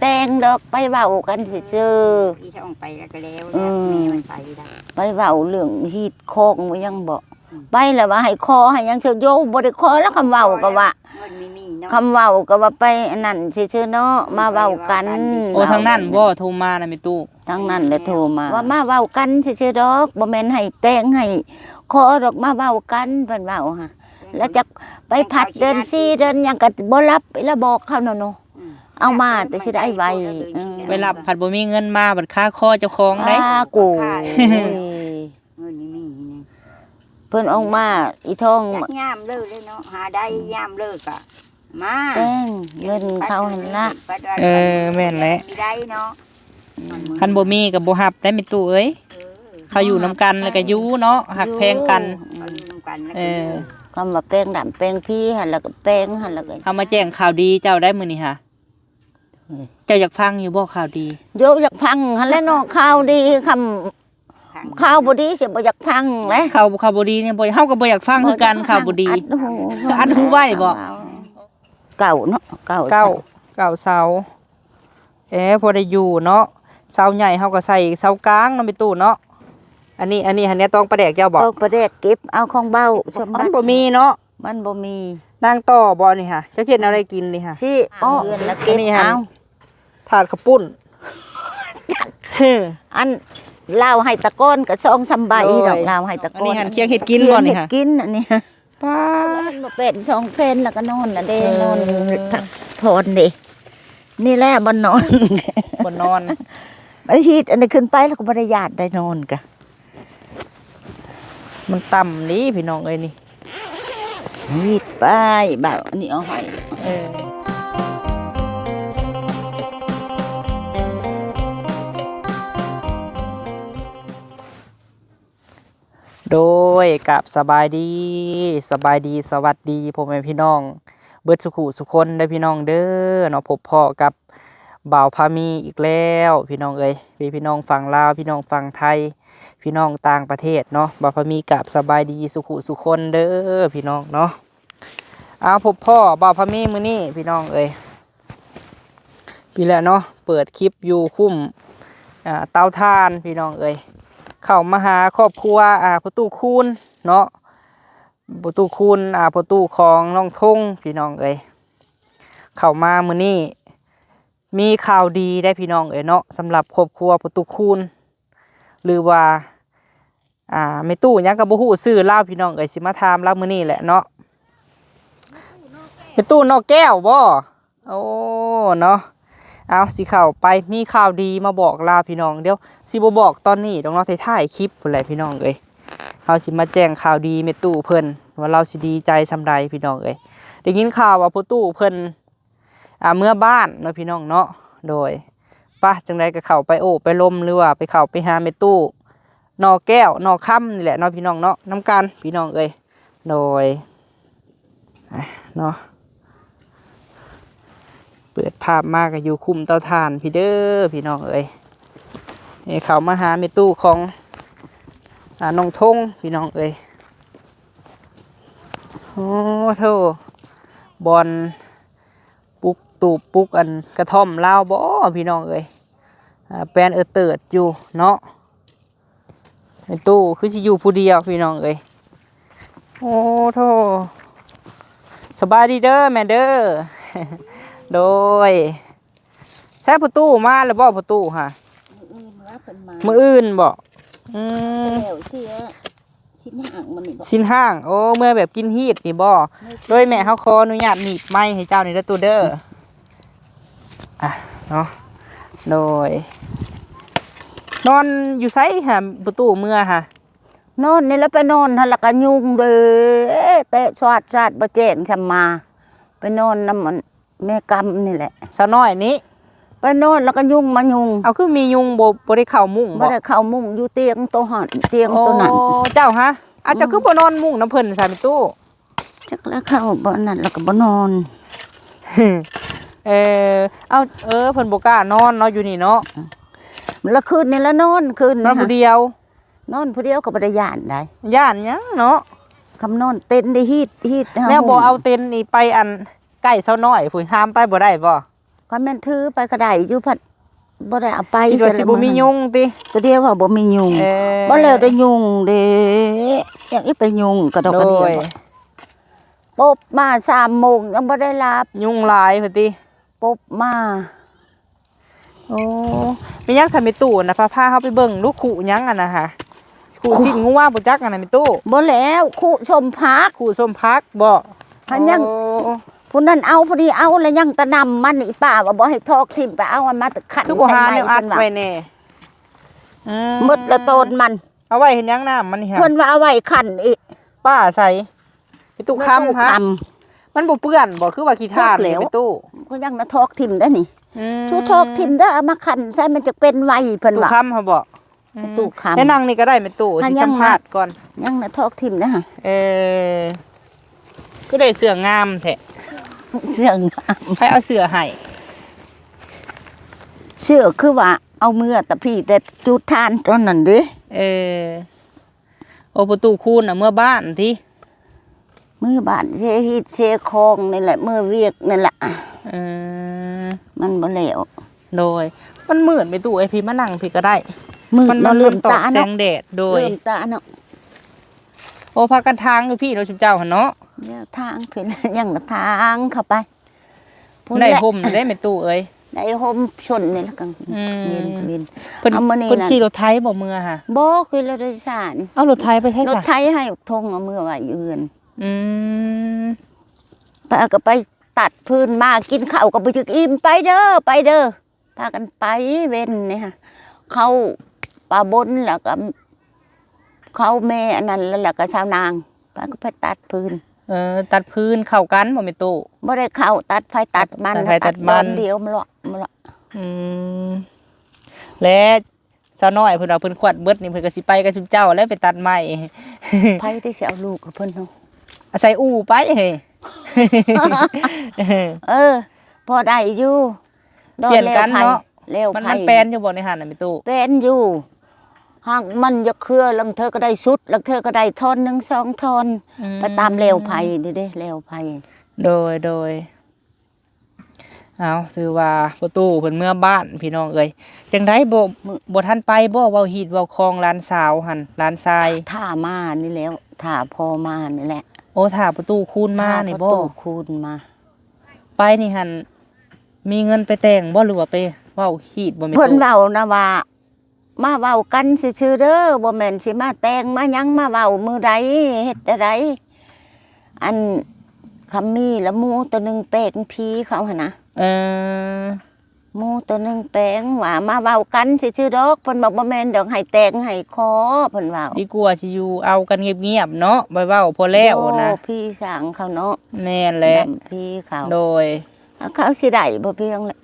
ແຕ່ງດອກ ໄປເວົ້າກັນຊື່ໆ. ອີ່ທ້ອງໄປແລ້ວກໍແລ້ວ ອືມ ແມ່ມັນໄປແລ້ວ ໄປເວົ້າເລື່ອງຮີດຄອງວ່າຫຍັງບໍ? ອືມ ໄປແລ້ວວ່າໃຫ້ຂໍໃຫ້ຫຍັງ ເຈົ້າໂຍບໍ່ໄດ້ຂໍແລ້ວ ຄຳເວົ້າກໍວ່າ ເງິນມີໆເນາະ ຄຳເວົ້າກໍວ່າໄປອັນນັ້ນຊື່ໆເນາະ ເອີ ມາເວົ້າກັນ ໄປເວົ້າກັນ ໂອ້ ທາງນັ້ນບໍໂທມານະແມ່ຕູ້? ທາງນັ້ນແຫຼະໂທມາ ວ່າມາເວົ້າກັນຊື່ໆດອກ ບໍ່ແມ່ນໃຫ້ແຕ່ງໃຫ້ຂໍດອກ ມາເວົ້າກັນ ເພິ່ນເວົ້າຫະ ແລ້ວຈັກໄປພັດເດືອນສີ່ເດືອນຫຍັງກໍບໍ່ຮັບ ລະບອກເຂົາເນາະ ອືມ ເອົາມາແຕ່ຊິໄດ້ໄວ ເອີ ໄປຮັບພັດບໍ່ມີເງິນມາ ບັດຄາຄໍເຈົ້າຂອງໄດ໋ ອາ ໂກ ເງິນນີ້ມີນີ້ ເພິ່ນອອກມາ ອີ່ທ້ອງ ຍາມເລີກເລີຍເນາະ ຫາໄດ້ຍາມເລີກກະມາ ແຕ່ງເງິນເຂົາຫັ້ນລະ ເອີ ແມ່ນແຫຼະ ມີໄດ້ເນາະ ອືມ ຄັນບໍ່ມີກໍບໍ່ຮັບໄດ໋ແມ່ຕູ້ເອີຍ ເອີ ເຮົາຢູ່ນຳກັນແລ້ວກໍຢູ່ເນາະ ຮັກແພງກັນ ເຮົາຢູ່ນຳກັນແລ້ວກໍຢູ່ ເອີ ຄຳວ່າແປງດຳແປງຜີຫັ້ນລະກໍແປງຫັ້ນລະກໍ ເຮົາມາແຈ້ງຂ່າວດີເຈົ້າໄດ໋ມື້ນີ້ຫະ ເຈົ້າຢາກຟັງຢູ່ບໍ່ຂ່າວດີ? ໂຍ ຢາກຟັງຫັ້ນແຫຼະເນາະ ຂ່າວດີ ຄຳ ຂ່າວບໍ່ດີຊິບໍ່ຢາກຟັງແຫຼະ ຂ່າວ ຂ່າວບໍ່ດີນີ້ບໍ່ ເຮົາກໍບໍ່ຢາກຟັງຄືກັນ ບໍ່ຢາກຟັງ ຂ່າວບໍ່ດີ ອັດຫູ ອັດຫູໄວ້ບໍ່? ເກົ້າເນາະ ເກົ້າ ເກົ້າ ເກົ້າເສົາ ເອີ ພໍໄດ້ຢູ່ເນາະ ເສົາໃຫຍ່ເຮົາກໍໃສ່ເສົາກາງເນາະແມ່ຕູ້ເນາະ ອັນນີ້ ອັນນີ້ຫັ້ນແນວຕອງປາແດກເຈົ້າບໍ່? ຕອງປາແດກເກັບເອົາຂອງເບົາ ມັນບໍ່ມີເນາະ ມັນບໍ່ມີ ນາງຕໍ່ບໍ່ນີ້ຫະ ເຈົ້າເຮັດແນວໃດກິນນີ້ຫະ ຊິເອາະ ອັນນີ້ຫັ້ນ ເອົາ ຖາດເຂົ້າປຸ້ນ ອັນລາວໃຫ້ຕະກອນກໍສອງສາມໃບດອກ ໂອ້ຍ ລາວໃຫ້ຕະກອນ ອັນນີ້ຫັ້ນຄຽງເຮັດກິນບໍ່ນີ້ຫະ ຄຽງເຮັດກິນອັນນີ້ຫະ ປາດ ມາແຜ່ນສອງແຜ່ນແລ້ວກໍນອນນະເດ້ ເອີ ນອນພັກຜ່ອນເດ້ ນີ້ແຫຼະບ່ອນນອນ ບ່ອນນອນ ອັນຮີດອັນນີ້ຂຶ້ນໄປແລ້ວກໍບໍ່ໄດ້ຍາດໄດ້ນອນກະ ມັນຕ່ຳນີ້ພີ່ນ້ອງເອີຍນີ້ ຮີດໄປ ບ່າວ ອັນນີ້ເອົາໃຫ້ ເອີ ໂດຍ ກາບສະບາຍດີ ສະບາຍດີ ສະຫວັດດີພໍ່ແມ່ພີ່ນ້ອງເບິດສຸຂູສຸຄົນເດີພີ່ນ້ອງເດີເນາະ ພົບພໍ້ກັບ ບ່າວພາມີອີກແລ້ວພີ່ນ້ອງເອີຍ ພີ່ນ້ອງຝັ່ງລາວ ພີ່ນ້ອງຝັ່ງໄທ ພີ່ນ້ອງຕ່າງປະເທດເນາະ ບ່າວພາມີກາບສະບາຍດີສຸຂູສຸຄົນເດີພີ່ນ້ອງເນາະ ເອົາ ພົບພໍ້ບ່າວພາມີມື້ນີ້ພີ່ນ້ອງເອີຍ ນີ້ແຫຼະເນາະ ເປີດຄລິບຢູ່ຄຸ້ມ ອ່າ ເຕົາຖ່ານພີ່ນ້ອງເອີຍ ເຂົ້າມາຫາຄອບຄົວ ອ່າ ພໍ່ຕູ້ຄູນເນາະ ພໍ່ຕູ້ຄູນ ອ່າ ພໍ່ຕູ້ຂອງນ້ອງທົງພີ່ນ້ອງເອີຍ ເຂົ້າມາມື້ນີ້ ມີຂ່າວດີໄດ໋ພີ່ນ້ອງເອີຍເນາະ ສຳລັບຄອບຄົວພໍ່ຕູ້ຄູນ ຫຼືວ່າ ອ່າ ແມ່ຕູ້ຫຍັງກໍບໍ່ຮູ້ຊື່ລາວພີ່ນ້ອງເອີຍ ຊິມາຖາມລາວມື້ນີ້ແຫຼະເນາະ ແມ່ຕູ້ນອກແກ້ວບໍ່? ໂອ້ ເນາະ ເອົາ ຊິເຂົ້າໄປ ມີຂ່າວດີມາບອກລາວພີ່ນ້ອງ ດຽວຊິບໍ່ບອກຕອນນີ້ດອກເນາະ ທ້າຍໆຄລິບພຸ້ນແຫຼະພີ່ນ້ອງເອີຍ ເຮົາຊິມາແຈ້ງຂ່າວດີແມ່ຕູ້ເພິ່ນ ວ່າລາວຊິດີໃຈສ່ຳໃດພີ່ນ້ອງເອີຍ ໄດ້ຍິນຂ່າວວ່າພໍ່ຕູ້ເພິ່ນ ອ່າ ເມືອບ້ານເນາະພີ່ນ້ອງເນາະ ໂດຍ ປະ ຈັ່ງໃດກໍເຂົ້າໄປໂອ້ໄປລົມ ຫຼືວ່າໄປເຂົ້າໄປຫາແມ່ຕູ້ໜໍ່ແກ້ວໜໍ່ຄຳນີ້ແຫຼະເນາະພີ່ນ້ອງເນາະ ນຳກັນພີ່ນ້ອງເອີຍ ໂດຍ ອ່ະ ເນາະ ເປີດພາບມາກໍຢູ່ຄຸ້ມເຕົາຖ່ານພີ້ເດີພີ່ນ້ອງເອີຍ ເຂົ້າມາຫາແມ່ຕູ້ຂອງ ອ່າ ນ້ອງທົງພີ່ນ້ອງເອີຍ ໂອ້ໂທ້ ບ່ອນ ປຸກຕູບປຸກອັນກະທ່ອມລາວບໍພີ່ນ້ອງເອີຍ ອ່າ ແປນເອີເຕີດຢູ່ເນາະ ແມ່ຕູ້ຄືຊິຢູ່ຜູ້ດຽວພີ່ນ້ອງເອີຍ ໂອ້ໂທ້ ສະບາຍດີເດີແມ່ເດີ ໂດຍ ໃສພໍ່ຕູ້ມາແລ້ວບໍພໍ່ຕູ້ຫະ ມື້ອື່ນວ່າເພິ່ນມາ ມື້ອື່ນບໍ ອືມ ແລ້ວຊິ ຊິນຫ້າງມື້ນີ້ບໍ ຊິນຫ້າງ ໂອ້ ເມື່ອແບບກິນຮີດນີ້ບໍ ໂດຍແມ່ເຮົາຂໍອະນຸຍາດໜີບໄມໃຫ້ເຈົ້ານີ້ເດີຕູ້ເດີ ອ່ະ ເນາະ ໂດຍ ນອນຢູ່ໃສຫະ ປະຕູເມືອຫະ ນອນນີ້ແຫຼະ ໄປນອນຫັ້ນລະກະຍຸງເດ້ ແຕະຊາດຊາດບໍ່ແຈ້ງຊຳມາ ໄປນອນນຳອັນ ແມ່ກຳນີ້ແຫຼະ ສາວນ້ອຍນີ້ ໄປນອນແລ້ວກໍຍຸງມາຍຸງ ເອົາ ຄືມີຍຸງ ບໍ່ ບໍ່ໄດ້ເຂົ້າມຸ້ງບໍ ບໍ່ໄດ້ເຂົ້າມຸ້ງ ຢູ່ຕຽງໂຕຫັ້ນ ຕຽງໂຕນັ້ນ ໂອ້ ເຈົ້າຫະ ເຈົ້າຄືບໍ່ນອນມຸ້ງນຳເພິ່ນຊະແມ່ຕູ້ ຈັກລະເຂົ້າບໍ່ນັ້ນລະກໍບໍ່ນອນ ເອີ ເອົາ ເອີ ເພິ່ນບໍ່ກ້ານອນເນາະ ຢູ່ນີ້ເນາະ ລະຄືນນີ້ລະນອນ ຄືນນີ້ນອນຜູ້ດຽວ ນອນຜູ້ດຽວກໍບໍ່ໄດ້ຢ້ານໃດ ຢ້ານຫຍັງເນາະ ຄຳນອນເຕັນໄດ້ຮີດ ຮີດ ແນວບໍ່ເອົາເຕັນນີ້ໄປອັນ ໃກ້ສາວນ້ອຍພຸ້ນ ຫາມໄປບໍ່ໄດ້ບໍ່? ເ ຄັນແມ່ນຖືໄປກໍໄດ້ຢູ່ ພັດບໍ່ໄດ້ເອົາໄປ. ຄິດວ່າຊິບໍ່ມີຍຸງຕິ? ກໍດຽວວ່າບໍ່ມີຍຸງ. ເອີ ບໍ່ແລ້ວໄດ້ຍຸງເດ້ ຍັງອີກໄປຍຸງກະດອກກະເດຍ. ໂດຍ ປົບມາສາມໂມງຍັງບໍ່ໄດ້ຫຼັບ ຍຸງຫຼາຍພຸ້ນຕິ ປົບມາ. ໂອ້ ແມ່ນຫຍັງຊັ້ນແມ່ຕູ້ນະ ພາ ພາເຮົາໄປເບິ່ງລູກ ຄຸຫຍັງຫັ້ນນະຫະ? ຄຸຊີ້ນງົວບໍ່ຈັກຫັ້ນນະແມ່ຕູ້? ບໍ່ແລ້ວ ຄຸສົ້ມຜັກ. ຄຸສົ້ມຜັກບໍ? ຫັ້ນຍັງ ໂອ້ ຜູ້ນັ້ນເອົາ ຜູ້ນີ້ເອົາ ແລ້ວຍັງແຕ່ນ້ຳມັນ. ອີປ້າວ່າບໍ່ໃຫ້ຖອກຖິ້ມ ໄປເອົາມັນມາຄັນ ຄືບໍ່ຫາແນວອັດໄວ້ແດ່? ອືມ ໝົດລະຕອນມັນ. ເອົາໄວ້ເຮັດຫຍັງນ້ຳມັນນີ້ຫະ? ເພິ່ນວ່າເອົາໄວ້ຄັນອີກ. ປ້າໃສ? ແມ່ຕູ້ຄຳຫະ? ມັນບໍ່ເປື້ອນບໍ? ຄືວ່າຂີ້ຖ່ານແມ່ຕູ້. ກໍຍັງນະຖອກຖິ້ມໄດ້ນີ້. ອືມ ຊູຖອກຖິ້ມເດີ ເອົາມາຄັນໃສ່ ມັນຈະເປັນໄວ ເພິ່ນວ່າ. ຕູ້ຄຳຫະບໍ? ອືມ ຕູ້ຄຳ ໃຫ້ນັ່ງນີ້ກໍໄດ້ແມ່ຕູ້ ຊິສຳພາດກ່ອນ. ຍັງນະຖອກຖິ້ມເດີ. ເອີ ຄືໄດ້ເສື້ອງາມແທ້. ເສື້ອງາມ ໃຜເອົາເສື້ອໃຫ້? ເສື້ອຄືວ່າເອົາເມືອແຕ່ພີ້ ແຕ່ຈຸດຖ່ານຕອນນັ້ນເດ້. ເອີ ໂອ ປະຕູຄູນນະເມືອບ້ານຕິ? ເມືອບ້ານເຊຮີດເຊຄອງນີ້ແຫຼະ ເມືອວຽກນີ້ແຫຼະ. ເອີ ມັນບໍ່ແລ້ວ. ໂດຍ ມັນມືດແມ່ຕູ້ເອີຍ ພີ້ມານັ່ງພີ້ກໍໄດ້. ມືດ ມັນ ເນາະ ມັນເລີ່ມຕອກແສງແດດ. ໂດຍ ເລີ່ມຕາເນາະ. ໂອ ພາກັນທາງຢູ່ພີ້ເນາະ ຊຸມເຈົ້າຫັ້ນເນາະ. ທາງພີ້ ຍັງທາງເຂົ້າໄປ. ພຸ້ນແຫຼະ ໄດ້ຮົ່ມແດ່ແມ່ຕູ້ເອີຍ. ໄດ້ຮົ່ມຊົນນີ້ລະກະ ອືມ ເຢັນໆ. ເພິ່ນ ເອົາມື້ນີ້ ເພິ່ນຂີ່ລົດໄຖບໍ່ເມືອຫະ? ບໍ່ ຂີ່ລົດໂດຍສານ. ເອົາລົດໄຖໄປໃສຊະ? ລົດໄຖໃຫ້ທົ່ງເອົາເມືອໄວ້ຢູ່ເຮືອນ. ອືມ ປາກໍໄປຕັດຟືນມາ ກິນເຂົ້າກໍບໍ່ຈັກອີ່ມ. ໄປເດີ ໄປເດີ. ພາກັນໄປເວັນນີ້ຫະ ເຂົ້າປ່າບົນ ແລ້ວກໍເຂົ້າແມ່ອັນນັ້ນ ແລ້ວກໍຊາວນາງ ພາກັນໄປຕັດຟືນ. ເອີ ຕັດຟືນເຂົ້າກັນບໍ່ແມ່ຕູ້? ບໍ່ໄດ້ເຂົ້າ ຕັດໃຜຕັດມັນ. ຕັດໃຜຕັດມັນ ດຽວມາເລາະ ມາເລາະ. ອືມ ແລະ ສາວນ້ອຍເພິ່ນວ່າເພິ່ນຂວັດເບິດນີ້ ເພິ່ນກໍຊິໄປກັບຊຸມເຈົ້າແຫຼະ ໄປຕັດໄມ້. ໃຜໄດ້ຊິເອົາລູກກັບເພິ່ນເນາະ? ອາໄສອູ່ໄປເຮີ້ຍ. ເອີ ພໍໄດ້ຢູ່. ດອນ ປ່ຽນກັນເນາະ. ແລ້ວໄຜ ມັນ ມັນແປນຢູ່ບໍ່ໃນຫັ້ນນະແມ່ຕູ້? ແປນຢູ່ ຫາກມັນຢາກເຄືອ ລາງເທື່ອກໍໄດ້ຊຸດ ລາງເທື່ອກໍໄດ້ທ່ອນໜຶ່ງສອງທ່ອນ. ອືມ ໄປຕາມແລ້ວໄຜນີ້ເດ້ ແລ້ວໄຜ. ໂດຍ ໂດຍ. ເອົາ ຖືວ່າປະຕູເພິ່ນເມືອບ້ານພີ່ນ້ອງເອີຍ. ຈັ່ງໃດບໍ່ ບໍ່ທັນໄປບໍ່? ເວົ້າຮີດເວົ້າຄອງຫຼານສາວຫັ້ນ ຫຼານຊາຍ. ຖ້າມານີ້ແຫຼະ ຖ້າພໍ່ມານີ້ແຫຼະ. ໂອ ຖ້າປະຕູຄູນມານີ້ບໍ່? ຖ້າປະຕູຄູນມາ. ໄປນີ້ຫັ້ນ ມີເງິນໄປແຕ່ງບໍ່ ຫຼືວ່າໄປເວົ້າຮີດບໍ່ແມ່ຕູ້? ເພິ່ນເວົ້ານະວ່າ ມາເວົ້າກັນຊື່ໆເດີ ບໍ່ແມ່ນຊິມາແຕ່ງມາຫຍັງ ມາເວົ້າມື້ໃດ ເຮັດແນວໃດ. ອັນ ຄຳມີລະໝູໂຕໜຶ່ງແປງຜີເຂົາຫັ້ນນະ. ເອີ ໝູໂຕໜຶ່ງແປງວ່າ ມາເວົ້າກັນຊື່ໆດອກ. ເພິ່ນບອກ ບໍ່ແມ່ນດອກ ໃຫ້ແຕ່ງໃຫ້ຂໍ ເພິ່ນເວົ້າ. ດີກວ່າຊິຢູ່ເອົາກັນງຽບໆເນາະ ໄປເວົ້າພໍແລ້ວນະ. ໂອ້ ຜີສ້າງເຂົາເນາະ. ແມ່ນແຫຼະ ນຳຜີເຂົາ. ໂດຍ. ເຂົາຊິໄດ້ບໍ່ພຽງແຫຼະ.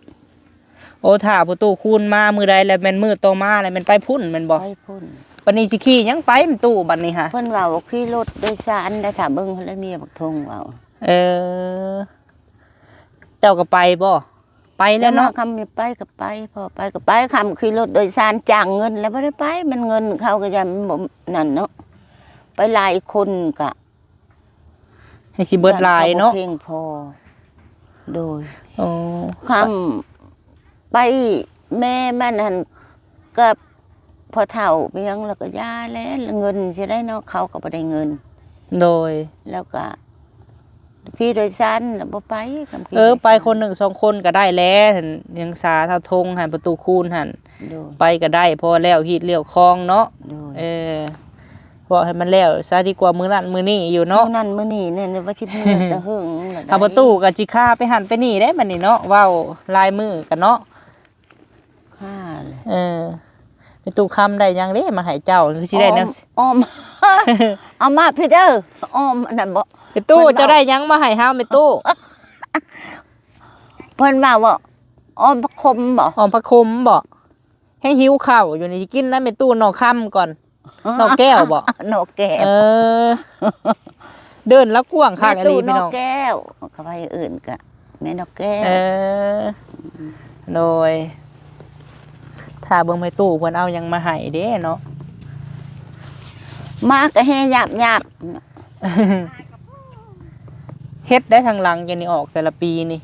ໂອ ຖ້າປະຕູຄູນມາມື້ໃດ ແລ້ວແມ່ນມື້ຕໍ່ມາ ແລ້ວແມ່ນໄປພຸ້ນແມ່ນບໍ່? ໄປພຸ້ນ. ບັດນີ້ຊິຂີ່ຫຍັງໄປແມ່ຕູ້ບັດນີ້ຫະ? ເພິ່ນເວົ້າວ່າຂີ່ລົດໂດຍສານໄດ້ ຖ້າເບິ່ງຫັ້ນແຫຼະ ເມຍບັກທົງເວົ້າ. ເອີ ເຈົ້າກໍໄປບໍ່? ໄປແລ້ວເນາະ. ຄຳມີໄປກໍໄປ ພໍໄປກໍໄປ. ຄຳຂີ່ລົດໂດຍສານຈ້າງເງິນແລ້ວບໍ່ໄດ້ໄປ ມັນເງິນເຂົາກໍຢ່າມັນບໍ່ນັ້ນເນາະ. ໄປຫຼາຍຄົນກະ ໃຫ້ຊິເບິດຫຼາຍເນາະ ເພິ່ນກໍບໍ່ພຽງພໍ. ໂດຍ. ໂອ້ ຄຳໄປແມ່ມັນຫັ້ນກັບພໍ່ເຖົ້າໄປຫຍັງ ແລ້ວກໍຢ່າແຫຼະ ເງິນຊິໄດ້ເນາະ ເຂົາກໍບໍ່ໄດ້ເງິນ. ໂດຍ. ແລ້ວກໍຂີ່ໂດຍສານແລ້ວບໍ່ໄປ. ຄຳຂີ່ ເອີ ໂດຍສານ ໄປຄົນໜຶ່ງສອງຄົນກໍໄດ້ແຫຼະ ຫຍັງສາເຖົ້າທົງຫັ້ນ ປະຕູຄູນຫັ້ນ. ໂດຍ. ໄປກໍໄດ້ ເພາະວ່າແລ້ວຮີດແລ້ວຄອງເນາະ. ໂດຍ. ເອີ ເວົ້າໃຫ້ມັນແລ້ວຊະ ດີກວ່າມື້ນັ້ນມື້ນີ້ຢູ່ເນາະ. ມື້ນັ້ນມື້ນີ້ແນ່ ວ່າຊິເມືອແຕ່ເຫິງແລ້ວ. ຫາປະຕູກໍຊິຄາໄປຫັ້ນໄປນີ້ເດ້ບັດນີ້ເນາະ ເວົ້າຫຼາຍມື້ກັນເນາະ. ຄາແຫຼະ. ເອີ ແມ່ຕູ້ຄຳໄດ້ຫຍັງເດ້ມາໃຫ້ເຈົ້າ? ຄືຊິໄດ້ແນວ ອ້ອມ ອ້ອມ ເອົາມາພີ້ເດີ ອ້ອມອັນນັ້ນບໍ? ແມ່ຕູ້ ເຈົ້າໄດ້ຫຍັງມາໃຫ້ເຮົາແມ່ຕູ້? ເພິ່ນວ່າບໍ ອ້ອມຜັກຂົມບໍ? ອ້ອມຜັກຂົມບໍ? ແຮງຫິວເຂົ້າຢູ່ນີ້ ຊິກິນນຳແມ່ຕູ້ໜໍ່ຄຳກ່ອນ. ໜໍ່ແກ້ວບໍ? ໜໍ່ແກ້ວ. ເອີ ເດີ່ນລາວກວ້າງຄັກອີ່ຫຼີພີ່ນ້ອງ. ແມ່ຕູ້ໜໍ່ແກ້ວ ເຂົາໃຜເອີ້ນກະແມ່ໜໍ່ແກ້ວ. ເອີ ໂດຍ. ຖ້າເບິ່ງແມ່ຕູ້ເພິ່ນເອົາຫຍັງມາໃຫ້ເດ້ເນາະ. ມາກະແຮ່ຍາບໆ. ເຮັດໄດ້ທາງຫຼັງຈະນີ້ອອກແຕ່ລະປີນີ້.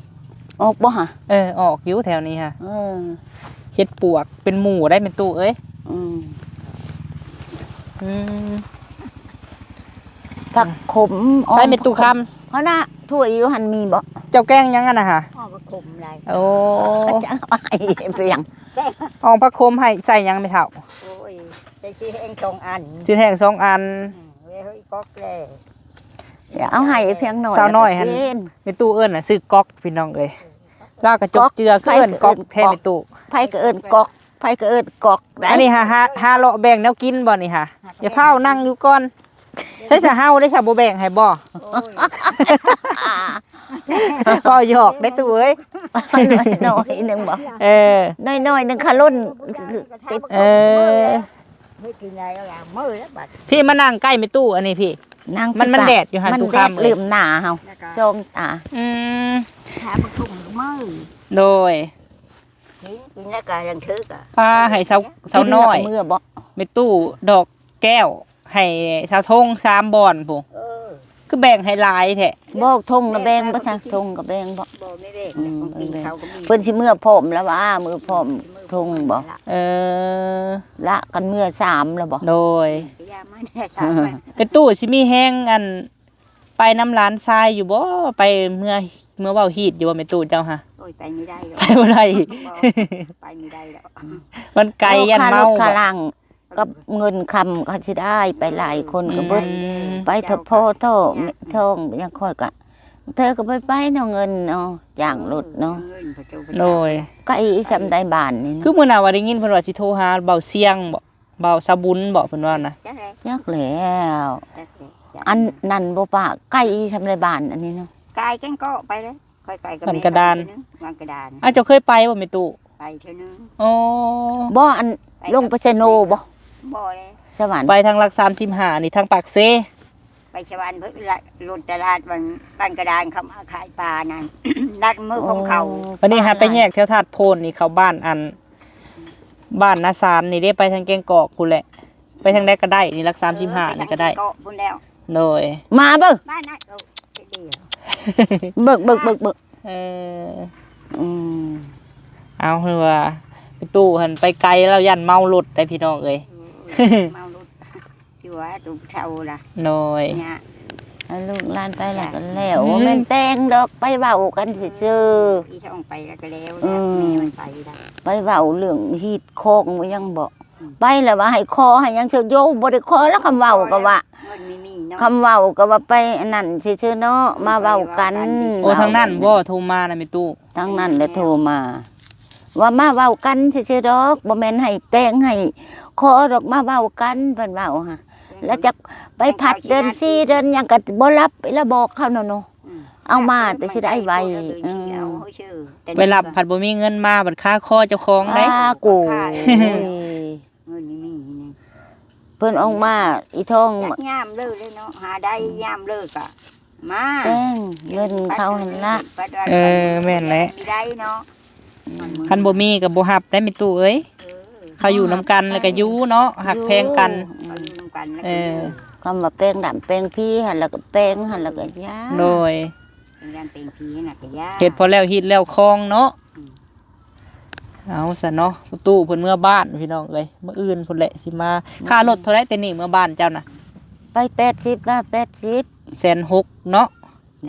ອອກບໍ່ຫະ? ເອີ ອອກຢູ່ແຖວນີ້ຫະ. ເອີ ເຫັດປວກເປັນໝູ່ໄດ໋ແມ່ຕູ້ເອີຍ. ອືມ ອືມ ຜັກຂົມ ໃສ່ແມ່ຕູ້ຄຳ. ເຮົານະ ຖ້ວຍຢູ່ຫັ້ນມີບໍ່? ເຈົ້າແກງຫຍັງຫັ້ນນະຫະ? ອໍ ຜັກຂົມໄດ໋. ໂອ້ ຈັ່ງເອົາໃຫ້ເປັນຫຍັງ? ອໍ ຜັກຂົມໃຫ້ໃສ່ຫຍັງແມ່ເຖົ້າ? ໂອ້ຍ ໃສ່ຊິແຫ້ງສອງອັນ ຊິແຫ້ງສອງອັນ. ອືມ ເອີຍ ກອກແລ້ວ ເອົາໃຫ້ພຽງໜ້ອຍ ສາວນ້ອຍຫັ້ນ ແລ້ວກໍກິນ. ແມ່ຕູ້ເອີ້ນນະຊື່ກອກ ພີ່ນ້ອງເອີຍ. ລາວກໍຈົກເຈືອ ຄືເອີ້ນກອກແທ້ແມ່ຕູ້. ໃຜກໍເອີ້ນກອກ ໃຜກໍເອີ້ນກອກໄດ໋. ອັນນີ້ຫາ ຫາ ຫາເລາະແບ່ງແນວກິນບໍ່ນີ້ຫະ? ຢ່າຟ້າວ ນັ່ງຢູ່ກ່ອນ. ໃສ່ສະເຮົາໄດ້ສະ ບໍ່ແບ່ງໃຫ້ບໍ່? ໂອ້ຍ ເວົ້າຫຍອກໄດ໋ຕູ້ເອີຍ. ໜ້ອຍໜຶ່ງບໍ່? ເອີ ໜ້ອຍໜຶ່ງ ຄາລົນຕິດ. ເອີ ເຮັດຈັ່ງໃດລະເມື່ອຍລະບັດ. ພີ່ມານັ່ງໃກ້ແມ່ຕູ້ອັນນີ້ພີ່. ນັ່ງ ມັນ ມັນແດດຢູ່ຫັ້ນ ຕູ້ຄຳເອີຍ. ລືມໜ້າເຮົາ ສອງຕາ. ອືມ ຫາບັກທຸ່ມເມື່ອຍ. ໂດຍ ກິນ ກິນແລ້ວກໍຍັງຖືກອະ. ປາ ໃຫ້ສາວ ສາວນ້ອຍ ກິນແລ້ວກໍເມື່ອບໍ່? ແມ່ຕູ້ດອກແກ້ວ ໃຫ້ສາວທົງສາມບ່ອນພຸ້ນ. ເອີ ຄືແບ່ງໃຫ້ຫຼາຍແທ້? ບໍ່ ທົງນະແບ່ງບໍ່ຊະ? ທົງກໍແບ່ງບໍ່? ບໍ່ ໄມ່ແບ່ງ. ອືມ ຂອງກິນເຂົາກໍມີ. ເພິ່ນຊິເມືອພ້ອມລະຫວາ? ເມືອພ້ອມ ເມືອພ້ອມທົງບໍ່? ເອີ ລະກັນເມືອສາມລະບໍ່? ໂດຍ ຢ່າມາແດ່ສາມ. ແມ່ຕູ້ຊິມີແຮງ ອັນ ໄປນຳຫຼານຊາຍຢູ່ບໍ່? ໄປເມືອ ເມືອເວົ້າຮີດຢູ່ບໍ່ແມ່ຕູ້ເຈົ້າຫະ? ໂອ້ຍ ໄປບໍ່ໄດ້ດອກ. ໄປບໍ່ໄດ້ ບໍ່ ໄປບໍ່ໄດ້ດອກ. ມັນໄກ ຢ້ານເມົາ. ຄ່າລົດຄ່າລາງ ກັບເງິນຄຳກໍຊິໄດ້ໄປຫຼາຍຄົນກໍເບິດ. ອືມ ໄປເທາະພໍ່ເທາະແມ່ທ້ອງ ຢ່າງຂ້ອຍກະ ເທື່ອກໍບໍ່ໄປເນາະ ເງິນເນາະ ຈ້າງລົດເນາະ. ໂດຍ ໄກສ່ຳໃດບ້ານນີ້ນະ. ຄືມື້ໜ້າວ່າໄດ້ຍິນເພິ່ນວ່າຊິໂທຫາເບົາຊຽງບໍ ເບົາສາບຸນບໍ ເພິ່ນວ່ານະ. ຈັກແລ້ວ ຈັກແລ້ວ ອັນນັ້ນບໍ່ປະ ໄກສ່ຳໃດບ້ານອັນນີ້ເນາະ. ກາຍແກ້ງເກາະໄປເລີຍ. ຂ້ອຍໄປກັບ ບ້ານກະດານ ບ້ານກະດານ. ອ້າວ ເຈົ້າເຄີຍໄປບໍ່ແມ່ຕູ້? ໄປເທື່ອໜຶ່ງ. ອໍ ບໍ່ ອັນ ໄປ ລົງໄປໄຊໂນບໍ່? ບໍ່ເດ້ ສະຫວັນ. ໄປທາງຫຼັກສາມສິບຫ້ານີ້ ທາງປາກເຊ. ໄປສະຫວັນ ເພິ່ນລະລົດຕະຫຼາດບ້ານ ບ້ານກະດານ ເຂົາມາຂາຍປານັ້ນ ນັດມື້ຂອງເຂົາ. ອໍ ບັດນີ້ຫາໄປແຍກແຖວທາດໂພນນີ້ ເຂົ້າບ້ານ ອັນ ບ້ານນາຊານນີ້ເດ້ ໄປທາງແກ້ງກອກພຸ້ນແຫຼະ. ໄປທາງໃດກໍໄດ້ນີ້ ຫຼັກສາມສິບຫ້ານີ້ກໍໄດ້. ເອີ ໄປທາງເກາະພຸ້ນແລ້ວ. ໂດຍ ມາເບິ່ງ ມານະ ເອີ ເບິ່ງ ເບິ່ງ ເບິ່ງ ເບິ່ງ. ເອີ ອືມ ເອົາ ຄືວ່າໄປຕູ້ຫັ້ນໄປໄກ ລາວຢ້ານເມົາລົດໄດ໋ພີ່ນ້ອງເອີຍ. ໂອ້ຍ ເມົາລົດ ຊິວ່າຕູເຖົ້າລະ. ໂດຍ ຍາກ ໃຫ້ລູກຫຼານໄປແລ້ວກໍແລ້ວ. ອືມ ບໍ່ແມ່ນແຕ່ງດອກ ໄປເວົ້າກັນຊື່ໆ. ອີ່ທ້ອງໄປແລ້ວກໍແລ້ວ. ອືມ ແມ່ມັນໄປລະ ໄປເວົ້າເລື່ອງຮີດຄອງບໍ່ຫຍັງບໍ. ອືມ ໄປແລ້ວວ່າໃຫ້ຂໍໃຫ້ຫຍັງເຊີໂຍ ບໍ່ໄດ້ຂໍແລ້ວ. ຄຳເວົ້າກໍວ່າ ເງິນມີມີເນາະ ຄຳເວົ້າກໍວ່າໄປອັນນັ້ນຊື່ໆເນາະ. ອືມ ມາເວົ້າກັນ ໄປເວົ້າກັນ. ໂອ້ ທາງນັ້ນບໍ່ໂທມານະແມ່ຕູ້? ທາງນັ້ນແຫຼະໂທມາ ວ່າມາເວົ້າກັນຊື່ໆດອກ ບໍ່ແມ່ນໃຫ້ແຕ່ງໃຫ້ຂໍດອກ ມາເວົ້າກັນ ເພິ່ນເວົ້າຫະ. ແລ້ວຈັກໄປພັດເດືອນສີ່ເດືອນຫຍັງກໍບໍ່ຮັບ ລະບອກເຂົາເນາະ. ອືມ ເອົາມາແຕ່ຊິໄດ້ໄວ. ເອີ ໄປຮັບພັດບໍ່ມີເງິນມາ ບັດຄາຄໍເຈົ້າຂອງໄດ໋. ອ້າ ໂກຍ ເງິນນີ້ມີນີ້ ເພິ່ນອອກມາ ອີ່ທ້ອງ ຍາມເລີເນາະ ຫາໄດ້ຍາມເລີກະມາ ແຕ່ງເງິນເຂົາຫັ້ນລະ. ເອີ ແມ່ນແຫຼະ ມີໄດ້ເນາະ. ອືມ ຄັນບໍ່ມີກໍບໍ່ຮັບໄດ້ແມ່ຕູ້ເອີຍ. ເອີ ເຂົາຢູ່ນຳກັນແລ້ວກໍຢູ່ເນາະ ຮັກແພງກັນ. ເອີ ເຂົາຢູ່ນຳກັນແລ້ວກໍຢູ່. ເອີ ຄຳວ່າແປງດຳແປງຜີຫັ້ນລະກໍແປງຫັ້ນລະກໍຢ່າ. ໂດຍ ແປງດຳແປງຜີຫັ້ນລະກໍຢ່າ ເຮັດພໍແລ້ວຮີດແລ້ວຄອງເນາະ. ອືມ ເອົາຊະເນາະ ພໍ່ຕູ້ເພິ່ນເມືອບ້ານພີ່ນ້ອງເອີຍ ມື້ອື່ນພຸ້ນແຫຼະຊິມາ. ມື້ອື່ນ ຄ່າລົດເທົ່າໃດແຕ່ນີ້ເມືອບ້ານເຈົ້ານະ? ໄປແປດສິບ ມາແປດສິບ ແສນຫົກເນາະ.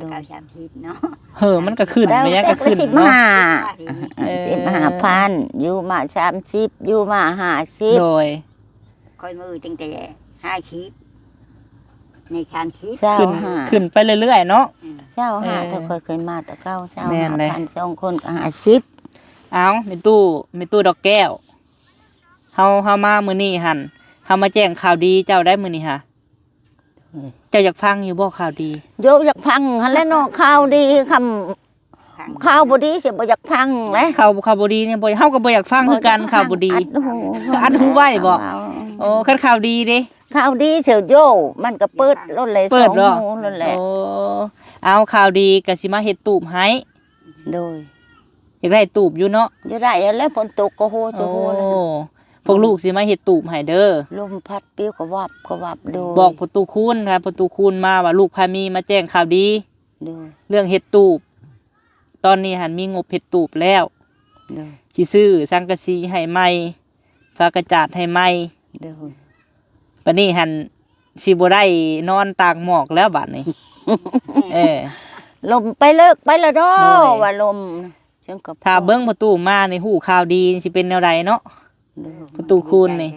ໂດຍ ເກົ້າສາມສິບເນາະ. ເຮີ ມັນກໍຂຶ້ນ ແມ່ນຫຍັງກໍຂຶ້ນເນາະ. ສິບຫ້າ ເອີ ສິບຫ້າພັນ ຢູ່ມາສາມສິບ ຢູ່ມາຫ້າສິບ. ໂດຍ ຂ້ອຍມື້ຕັ້ງແຕ່ຫ້າສິບ ໃນສາມສິບ ຊາວຫ້າ ຂຶ້ນ ຂຶ້ນໄປເລື້ອຍໆເນາະ. ອືມ ຊາວຫ້າ ເອີ ຖ້າຂ້ອຍເຄີຍມາແຕ່ເກົ່າ ຊາວຫ້າພັນ ແມ່ນແຫຼະ ສອງຄົນກໍຫ້າສິບ. ເອົ້າ ແມ່ຕູ້ ແມ່ຕູ້ດອກແກ້ວ ເຮົາ ເຮົາມາມື້ນີ້ຫັ້ນ ເຮົາມາແຈ້ງຂ່າວດີເຈົ້າໄດ໋ມື້ນີ້ຫະ. ເຈົ້າຢາກຟັງຢູ່ບໍ່ຂ່າວດີ? ໂຍ ຢາກຟັງຫັ້ນແຫຼະເນາະ ຂ່າວດີ. ຄຳ ຂ່າວບໍ່ດີຊິບໍ່ຢາກຟັງເດ້. ຂ່າວ ຂ່າວບໍ່ດີນີ້ບໍ່ ເຮົາກໍບໍ່ຢາກຟັງຄືກັນ. ຂ່າວບໍ່ດີ ອັດຫູ ອັດຫູໄວ້ບໍ? ເອົາ ໂອ້ ຄັນຂ່າວດີເດ້? ຂ່າວດີເສີໂຍ ມັນກໍເປີດໂລດແຫຼະ ເປີດໂລດ ສອງຫູໂລດແຫຼະ. ໂອ້ ເອົາ ຂ່າວດີກໍຊິມາເຮັດຕູບໃຫ້. ໂດຍ ຢາກໄດ້ຕູບຢູ່ເນາະ. ຢາກໄດ້ແລ້ວ ຝົນຕົກກໍໂຮຊິໂຮ. ໂອ້ ພວກລູກຊິມາເຮັດຕູບໃຫ້ເດີ. ລົມພັດປິວກະວັບກະວັບ. ໂດຍ ບອກພໍ່ຕູ້ຄູນ ຖ້າພໍ່ຕູ້ຄູນມາວ່າລູກພາມີມາແຈ້ງຂ່າວດີ. ໂດຍ ເລື່ອງເຮັດຕູບ ຕອນນີ້ຫັ້ນມີງົບເຮັດຕູບແລ້ວ ໂດຍ ຊິຊື້ສັງກະສີໃຫ້ໃໝ່ ຝາກະຈາດໃຫ້ໃໝ່ ໂດຍ ບັດນີ້ຫັ້ນຊິບໍ່ໄດ້ນອນຕາກໝອກແລ້ວບັດນີ້ ເອີ ລົມໄປເລີກໄປລະເນາະ ໂດຍ ວ່າລົມ ເຊິ່ງກໍ ຖ້າເບິ່ງພໍ່ຕູ້ມານີ້ຮູ້ຂ່າວດີຊິເປັນແນວໃດເນາະ ໂດຍ ພໍ່ຕູ້ຄູນນີ້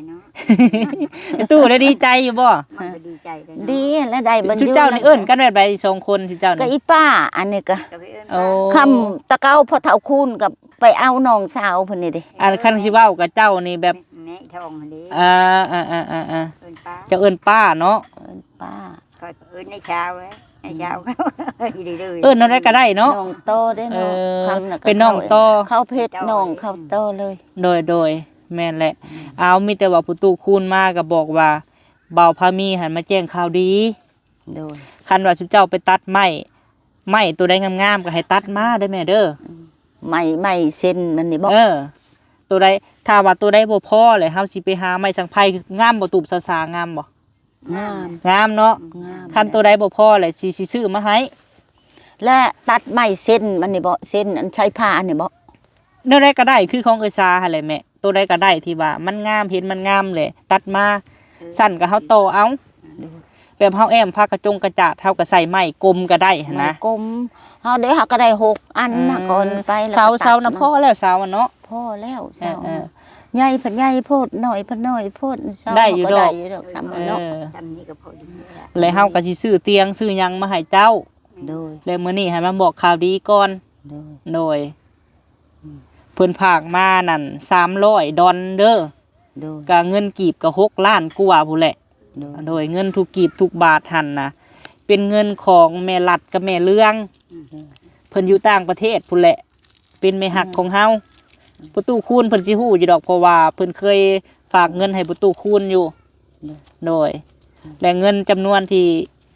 ພໍ່ຕູ້ໄດ້ດີໃຈຢູ່ບໍ່? ມັນກໍດີໃຈເດ້ເນາະ ດີແລ້ວໄດ້ບັນ ຊຸມເຈົ້ານີ້ເອີ້ນກັນແບບໃດສອງຄົນ ຊຸມເຈົ້ານີ້? ກໍອີປ້າ ອັນນີ້ກໍ ກໍໄປເອີ້ນ ໂອ້ ຄຳຕະເກົ່າພໍ່ເຖົ້າຄູນກໍໄປເອົານ້ອງສາວເພິ່ນນີ້ເດ້ ອັນຄັນຊິເວົ້າກັບເຈົ້ານີ້ແບບ ແມ່ທອງຫັ້ນເດ້ ອ່າໆໆໆ ເອີ້ນປ້າ ເຈົ້າເອີ້ນປ້າເນາະ ເອີ້ນປ້າ ຂ້ອຍເອີ້ນນາຍຊາວເອີຍ ນາຍຊາວ ເອີ້ນແນວໃດກໍໄດ້ເນາະ ນ້ອງຕໍ່ເດ້ເນາະ ເອີ ຄຳນະ ເປັນນ້ອງຕໍ່ ເຂົາເພັດນ້ອງເຂົາຕໍ່ເລີຍ ໂດຍໆ ແມ່ນແຫຼະ ອືມ ເອົາ ມີແຕ່ວ່າພໍ່ຕູ້ຄູນມາກໍບອກວ່າ ບ່າວພາມີຫັ້ນມາແຈ້ງຂ່າວດີ ໂດຍ ຄັນວ່າຊຸມເຈົ້າໄປຕັດໄມ້ ໄມ້ໂຕໃດງາມໆກໍໃຫ້ຕັດມາເດີແມ່ເດີ ອືມ ໄມ້ ໄມ້ເສັ້ນມັນນີ້ບໍ? ເອີ ໂຕໃດ ຖ້າວ່າໂຕໃດບໍ່ພໍແຫຼະ ເຮົາຊິໄປຫາໄມ້ສັງໄພ ງາມບໍ່? ຕູບສາວໆ ງາມບໍ່? ງາມ ງາມເນາະ ງາມ ຄັນໂຕໃດບໍ່ພໍແຫຼະ ຊິ ຊິຊື້ມາໃຫ້ ແລະ ຕັດໄມ້ເສັ້ນມັນນີ້ບໍ? ເສັ້ນອັນໃຊ້ຜ້ານີ້ບໍ? ແນວໃດກໍໄດ້ ຄືຂອງເອື້ອຍສາຫັ້ນແຫຼະແມ່ ໂຕໃດກໍໄດ້ທີ່ວ່າມັນງາມ ເຫັນມັນງາມແຫຼະ ຕັດມາ ເອີ ສັ້ນກໍເຮົາຕໍ່ເອົາ ໂດຍ ແບບເຮົາແອ້ມຝາກະຈົງກະຈາດ ເຮົາກໍໃສ່ໄມ້ກົມກໍໄດ້ຫັ້ນນະ ໄມ້ກົມ ເຮົາເດ້ ເຮົາກໍໄດ້ຫົກອັນ ເອີ ນະ ກ່ອນໄປ ເສົາ ເສົານະພໍແລ້ວ ເສົານະເນາະ ພໍແລ້ວ ເອີ ເສົາ ເອີ ນະ ໃຫຍ່ພັດໃຫຍ່ໂພດ ນ້ອຍພັດນ້ອຍໂພດ ເສົາ ໄດ້ຢູ່ດອກ ກໍໄດ້ຢູ່ດອກ ສ່ຳນັ້ນເນາະ ເອີ ສ່ຳນີ້ກໍພໍດີແລ້ວ ແລ້ວເຮົາກໍຊິຊື້ຕຽງຊື້ຫຍັງມາໃຫ້ເຈົ້າ ໂດຍ ແລ້ວມື້ນີ້ໃຫ້ມາບອກຂ່າວດີກ່ອນ ໂດຍ ໂດຍ ອືມ ເພິ່ນຝາກມານັ້ນສາມຮ້ອຍດອນເດີ ໂດຍ ກະເງິນກີບກະຫົກລ້ານກວ່າພຸ້ນແຫຼະ ໂດຍ ໂດຍ ເງິນທຸກກີບທຸກບາດຫັ້ນນະ ເປັນເງິນຂອງແມ່ລັດກັບແມ່ເລື່ອງ ອືມ ເພິ່ນຢູ່ຕ່າງປະເທດພຸ້ນແຫຼະ ເປັນແມ່ຮັກ ອືມ ຂອງເຮົາ ອືມ ພໍ່ຕູ້ຄູນເພິ່ນຊິຮູ້ຢູ່ດອກ ເພາະວ່າເພິ່ນເຄີຍຝາກເງິນໃຫ້ພໍ່ຕູ້ຄູນຢູ່ ໂດຍ ໂດຍ ອືມ ແລະເງິນຈຳນວນທີ່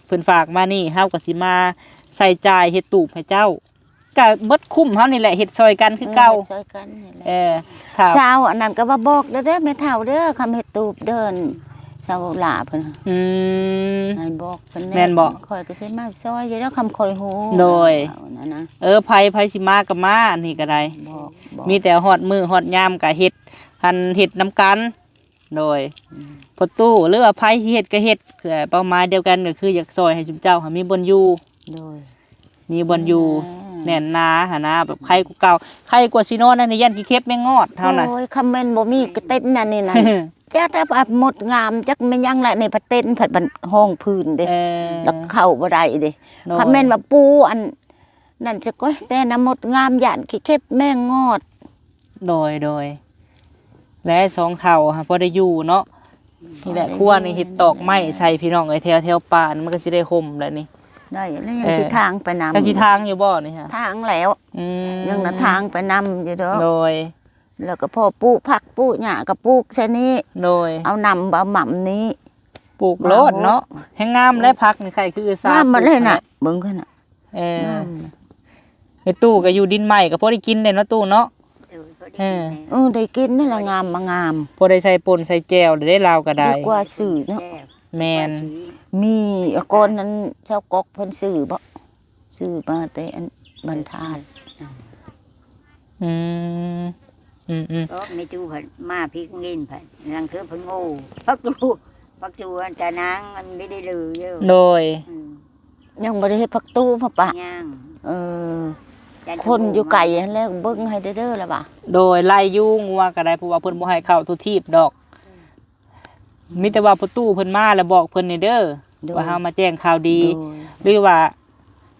ເພິ່ນຝາກມານີ້ ເຮົາກໍຊິມາໃຊ້ຈ່າຍເຮັດຕູບໃຫ້ເຈົ້າ ກະເບິດຄຸ້ມເຮົານີ້ແຫຼະ ເຮັດຊ່ອຍກັນຄືເກົ່າ ເອີ ເຮັດຊ່ອຍກັນນີ້ແຫຼະ ເອີ ຖ້າ ຊາວອັນນັ້ນກໍວ່າບອກແລ້ວເດີແມ່ເຖົ້າເດີ ຄຳເຮັດຕູບເດີ ຊາວຫຼ້າເພິ່ນ ອືມ ໃຫ້ບອກເພິ່ນແດ່ ແມ່ນບໍ່? ຂ້ອຍກໍຊິມາຊ່ອຍຢູ່ດອກ ຄຳຂ້ອຍຮູ້ ໂດຍ ເອົານັ້ນນະ ເອີ ໃຜ ໃຜຊິມາກໍມາ ອັນນີ້ກໍໄດ້ ບອກ ບອກ ມີແຕ່ຮອດມື້ຮອດຍາມກໍເຮັດ ຫັ້ນເຮັດນຳກັນ ໂດຍ ອືມ ພໍ່ຕູ້ ຫຼືວ່າໃຜຊິເຮັດກໍເຮັດ ເປົ້າໝາຍດຽວກັນກໍຄືຢາກຊ່ອຍໃຫ້ຊຸມເຈົ້າຫັ້ນມີບ່ອນຢູ່ ໂດຍ ມີບ່ອນຢູ່ ແມ່ນ ແໜ້ນໜາຫັ້ນນະ ແບບໄຄກວ່າເກົ່າ ໄຄກວ່າຊິນອນນັ້ນ ຢ້ານຂີ້ເຂັບແມງງອດເຮົານະ ໂອ້ຍ ຄຳແມ່ນບໍ່ມີກະເຕັນອັນນີ້ນະ ຈັກແຕ່ວ່າມົດງາມ ຈັກແມ່ນຫຍັງລະ ໃນປະເຕັນພັດມັນຫ້ອງພື້ນເດ້ ເອີ ແລ້ວເຂົ້າບໍ່ໄດ້ເດ້ ໂດຍ ຄຳແມ່ນວ່າປູອັນ ນັ້ນສະກອຍ ແຕ່ນະມົດງາມຢ້ານຂີ້ເຂັບແມງງອດ ໂດຍ ໂດຍ ແລະສອງເຖົ້າຫາພໍໄດ້ຢູ່ເນາະ ອືມ ນີ້ແຫຼະ ພໍໄດ້ຢູ່ ຄົວນີ້ເຮັດຕອກໄມ້ໃສ່ພີ່ນ້ອງເອີຍ ແຖວ ແຖວປ່ານີ້ມັນກໍຊິໄດ້ຮົ່ມແຫຼະນີ້ ໄດ້ແລ້ວ ຍັງ ເອີ ຊິທາງໄປນຳ ຍັງຊິທາງຢູ່ບໍ່ນີ້ຫະ? ທາງແລ້ວ ອືມ ຍັງນະທາງໄປນຳຢູ່ດອກ ໂດຍ ແລ້ວກໍພໍປູກຜັກປູກຫຍ້າກໍປູກໃສ່ນີ້ ໂດຍ ເອົານຳເອົາໝ່ຳນີ້ ປູກໂລດເນາະ ແຮ່ງງາມແຫຼະ ຜັກນີ້ໄຂ່ຄືສາ ງາມໝົດເລີຍນະ ເບິ່ງຫັ້ນນະ ເອີ ງາມ ແມ່ຕູ້ກໍຢູ່ດິນໃໝ່ກໍພໍໄດ້ກິນແດ່ເນາະຕູ້ເນາະ ເອີ ພໍໄດ້ກິນແດ່ ເອີ ເອີ ໄດ້ກິນນັ້ນລະ ງາມມາງາມ ພໍໄດ້ໃສ່ປົ່ນໃສ່ແຈ່ວໄດ້ລາວກໍໄດ້ ດີກວ່າຊື້ເນາະ ແມ່ນ ມີອາກອນນັ້ນຊາວກອກເພິ່ນຊື້ບໍ ຊື້ມາແຕ່ອັນບັນທາດ ອືມ ອືມໆ ກໍແມ່ຕູ້ພັດມາພີ້ເງິນພັດ ນາງຄືເພິ່ນໂງ່ ພັກຕູ້ ພັກຕູ້ອັນຕານາງມັນໄດ້ເລີຍ ໂດຍ ອືມ ຍັງບໍ່ໄດ້ເຮັດຜັກຕູ້ພະປະ ຍັງ ເອີ ຄົນຢູ່ໄກຫັ້ນແຫຼະ ເບິ່ງໃຫ້ເດີລະວ່າ ໂດຍ ໄລ່ຢູ່ງົວກໍໄດ້ ເພາະວ່າເພິ່ນບໍ່ໃຫ້ເຂົ້າທຸກທີບດອກ ມີແຕ່ວ່າພໍ່ຕູ້ເພິ່ນມາແລ້ວບອກເພິ່ນແດ່ເດີ ໂດຍ ວ່າເຮົາມາແຈ້ງຂ່າວດີ ໂດຍ ຫຼືວ່າ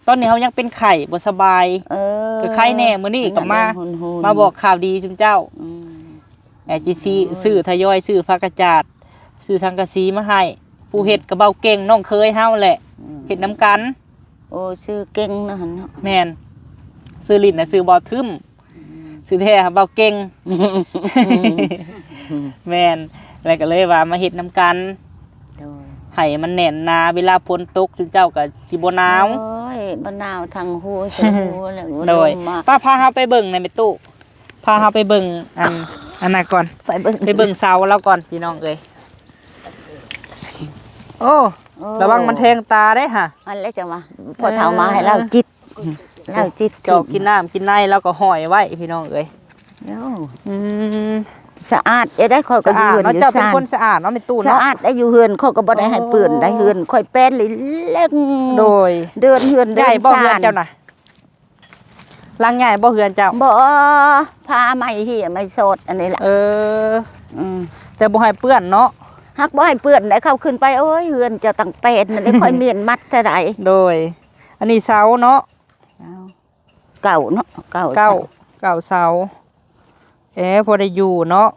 ຕອນນີ້ເຮົາຍັງເປັນໄຂ້ບໍ່ສະບາຍ ເອີ ກໍໄຂ້ແດ່ ມື້ນີ້ກໍມາ ມາບອກຂ່າວດີຊຸມເຈົ້າ ອືມ ແອຈີຊີ ໂອ້ຍ ຊື້ທະຍອຍຊື້ຝາກະຈາດ ຊື້ສັງກະສີມາໃຫ້ ຜູ້ເຮັດກໍເບົາເກັ່ງ ນ້ອງເຂີຍເຮົາແຫຼະ ອືມ ເຮັດນຳກັນ ໂອ້ ຊື່ເກັ່ງເນາະຫັ້ນເນາະ ແມ່ນ ຊື່ຫຼິ້ນນະຊື່ບໍ່ທຶ້ມ ອືມ ຊື່ແທ້ເບົາເກັ່ງ ແມ່ນ ແລ້ວກໍເລີຍວ່າມາເຮັດນຳກັນ ໂດຍ ໃຫ້ມັນແໜ້ນໜາ ເວລາຝົນຕົກຊຸມເຈົ້າກໍຊິບໍ່ໜາວ ໂອ້ຍ ບໍ່ໜາວທັງຫົວ ເຊິ່ງຫົວແຫຼະ ໂດຍ ລົມມາ ປ້າພາເຮົາໄປເບິ່ງແດ່ແມ່ຕູ້ ພາເຮົາໄປເບິ່ງອັນ ອັນນັ້ນກ່ອນ ໄປເບິ່ງ ໄປເບິ່ງເສົາລາວກ່ອນພີ່ນ້ອງເອີຍ ໂອ້ ໂອ້ ລະວັງມັນແທງຕາເດ້ຫະ ອັນແລະຈັ່ງວ່າ ພໍ່ເຖົ້າມາໃຫ້ລາວຈິດ ລາວຊິ ເຈາະກິນນ້ຳກິນໃນ ລາວກໍຫ້ອຍໄວ້ພີ່ນ້ອງເອີຍ. ໂອ້ ອືມ ສະອາດເດ້ ຂ້ອຍກໍຢູ່ເຮືອນຢູ່ຊານ ສະອາດເນາະ. ເຈົ້າເປັນຄົນສະອາດເນາະແມ່ຕູ້ເນາະ. ສະອາດໄດ້ ຢູ່ເຮືອນຂ້ອຍກໍບໍ່ໄດ້ໃຫ້ເປື້ອນໄດ້. ອໍ ເຮືອນຂ້ອຍແປນເລັງໆ. ໂດຍ ເດີນເຮືອນເດີນຊານ. ໃຫຍ່ບໍ່ເຮືອນເຈົ້ານະ? ຫຼັງໃຫຍ່ບໍ່ເຮືອນເຈົ້າ? ບໍ່ ຜ້າໄມ້ເຫ້ຍໄມ້ສອດອັນນີ້ລະ. ເອີ ອືມ ແຕ່ບໍ່ໃຫ້ເປື້ອນເນາະ. ຫາກບໍ່ໃຫ້ເປື້ອນໄດ້ ເຂົ້າຂຶ້ນໄປ ໂອ້ຍ ເຮືອນເຈົ້າຕັ້ງແປນນັ້ນເດ້ ຂ້ອຍມ້ຽນມັດເທົ່າໃດ. ໂດຍ ອັນນີ້ເສົາເນາະ. ເສົາ ເກົ້າເນາະ ເກົ້າ ເກົ້າ ເກົ້າເສົາ. ເອີ ພໍໄດ້ຢູ່ເນາະ.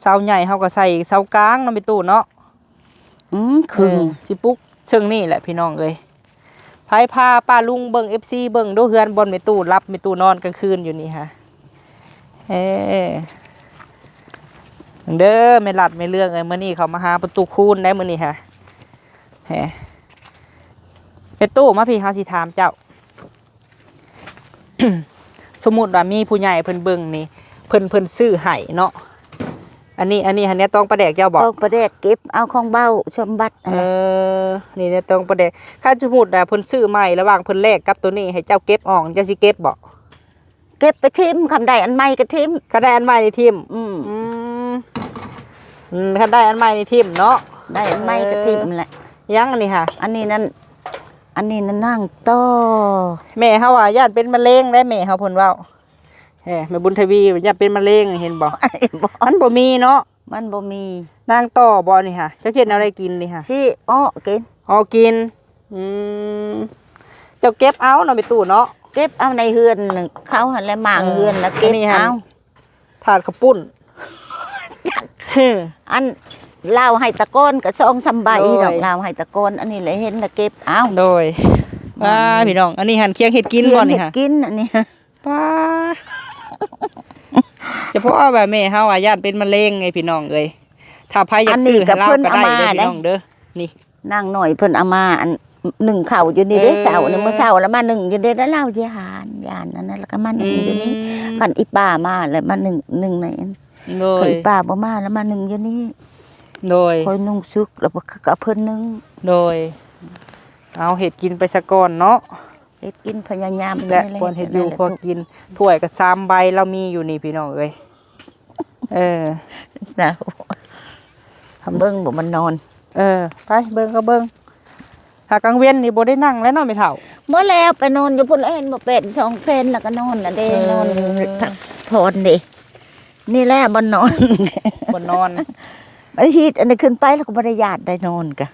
ເສົາໃຫຍ່ເຮົາກໍໃສ່ເສົາກາງເນາະແມ່ຕູ້ເນາະ. ອືມ ເຄິ່ງ ເອີ ຊິປຸກເຊິ່ງນີ້ແຫຼະພີ່ນ້ອງເອີຍ. ໃຜພາປ້າລຸງເບິ່ງ ເອັຟຊີ ເບິ່ງດູ ເຮືອນບ່ອນແມ່ຕູ້ຫຼັບ ແມ່ຕູ້ນອນກາງຄືນຢູ່ນີ້ຫາ. ເອີ ເດີ ແມ່ລັດແມ່ເລື່ອງເອີຍ ມື້ນີ້ເຂົາມາຫາປະຕູຄູນໄດ໋ມື້ນີ້ຫາ. ເອີ ແມ່ຕູ້ ມາພີ້ ເຮົາຊິຖາມເຈົ້າ. ສົມມຸດວ່າມີຜູ້ໃຫຍ່ເພິ່ນເບິ່ງນີ້ ເພິ່ນ ເພິ່ນຊື້ໃຫ້ເນາະ. ອັນນີ້ ອັນນີ້ຫັ້ນແນວຕອງປາແດກເຈົ້າບໍ? ຕອງປາແດກເກັບເອົາຂອງເບົາສົມບັດ. ເອີ ນີ້ແນວຕອງປາແດກ. ຄັນສົມມຸດວ່າເພິ່ນຊື້ໃໝ່ ລະຫວ່າງເພິ່ນແລກກັບໂຕນີ້ ໃຫ້ເຈົ້າເກັບອອກ ເຈົ້າຊິເກັບບໍ? ເກັບໄປຖິ້ມ ຄັນໄດ້ອັນໃໝ່ກໍຖິ້ມ. ຄັນໄດ້ອັນໃໝ່ນີ້ຖິ້ມ. ອືມ ອືມ ອືມ ຄັນໄດ້ອັນໃໝ່ນີ້ຖິ້ມເນາະ. ໄດ້ອັນໃໝ່ກໍຖິ້ມແຫຼະ. ເອີ ຍັງອັນນີ້ຫາ ອັນນີ້ນັ້ນ ອັນນີ້ນະນາງຕໍ່. ແມ່ເຮົາວ່າຢ້ານເປັນມະເຮັງໄດ໋ ແມ່ເຮົາເພິ່ນເວົ້າ. ເອີ ແມ່ບຸນທະວີວ່າຢ້ານເປັນມະເຮັງ ເຫັນບໍ່? ເຫັນບໍ່? ມັນບໍ່ມີເນາະ. ມັນບໍ່ມີ. ນາງຕໍ່ບໍ່ນີ້ຫາ? ເຈົ້າເຮັດແນວໃດກິນນີ້ຫາ? ຊິເອາະກິນ. ເອາະກິນ. ອືມ ເຈົ້າເກັບເອົາເນາະແມ່ຕູ້ເນາະ. ເກັບເອົາໃນເຮືອນເຂົາຫັ້ນແຫຼະ ໝາງເຮືອນລະເກັບເອົາ. ຖາດເຂົ້າປຸ້ນ. ອັນລາວໃຫ້ຕະກອນກໍສອງສາມໃບດອກ. ໂດຍ ລາວໃຫ້ຕະກອນ ອັນນີ້ແຫຼະເຫັນລະເກັບເອົາ. ໂດຍ ອ່າ ພີ່ນ້ອງ ອັນນີ້ຫັ້ນຄຽງເຮັດກິນບໍ່ນີ້ຫາ? ຄຽງເຮັດກິນອັນນີ້. ປ້າ ສະເພາະວ່າແມ່ເຮົາອາຢ້ານເປັນມະເຮັງໄງພີ່ນ້ອງເອີຍ. ຖ້າໃຜຢາກຊື້ໃຫ້ລາວກໍໄດ້ເດີພີ່ນ້ອງເດີ. ນີ້ ນາງນ້ອຍເພິ່ນເອົາມາ ອັນ ໜຶ້ງເຂົ້າຢູ່ນີ້ເດ້. ເອີ ເຊົ້ານີ້ ມື້ເຊົ້າລະມາໜຶ້ງຢູ່ນີ້ ລະລາວຢ້ານ ຢ້ານອັນນັ້ນ ລະກະມາໜຶ້ງຢູ່ນີ້. ອືມ ຄັນອີປ້າມາລະມາໜຶ້ງ ໜຶ້ງໃນ ໂດຍ ຄັນອີປ້າບໍ່ມາລະມາໜຶ້ງຢູ່ນີ້. ໂດຍ ຂ້ອຍນຸ່ງສຸກລະກະເພິ່ນໜຶ້ງ. ໂດຍ ເອົາເຮັດກິນໄປສາກ່ອນເນາະ. ເຮັດກິນພະຍາຍາມແຫຼະ ບໍ່ເຮັດຢູ່ພໍກິນ. ຖ້ວຍກໍສາມໃບລາວມີຢູ່ນີ້ພີ່ນ້ອງເອີຍ. ເອີ ເບິ່ງບໍ່ມັນນອນ. ເອີ ໄປເບິ່ງກໍເບິ່ງ. ຫາກາງເວັນນີ້ບໍ່ໄດ້ນັ່ງແລ້ວເນາະແມ່ເຖົ້າ. ບໍ່ແລ້ວ ໄປນອນຢູ່ພຸ້ນແລ້ວ ເຫັນບໍ່ ແປນສອງແຜ່ນລະກະນອນລະເດ້. ເອີ ນອນພັກຜ່ອນເດ້. ນີ້ແຫຼະບ່ອນນອນ ບ່ອນນອນ. ມັນຮີດອັນນີ້ຂຶ້ນໄປລະກໍບໍ່ໄດ້ຢາດໄດ້ນອນກະ.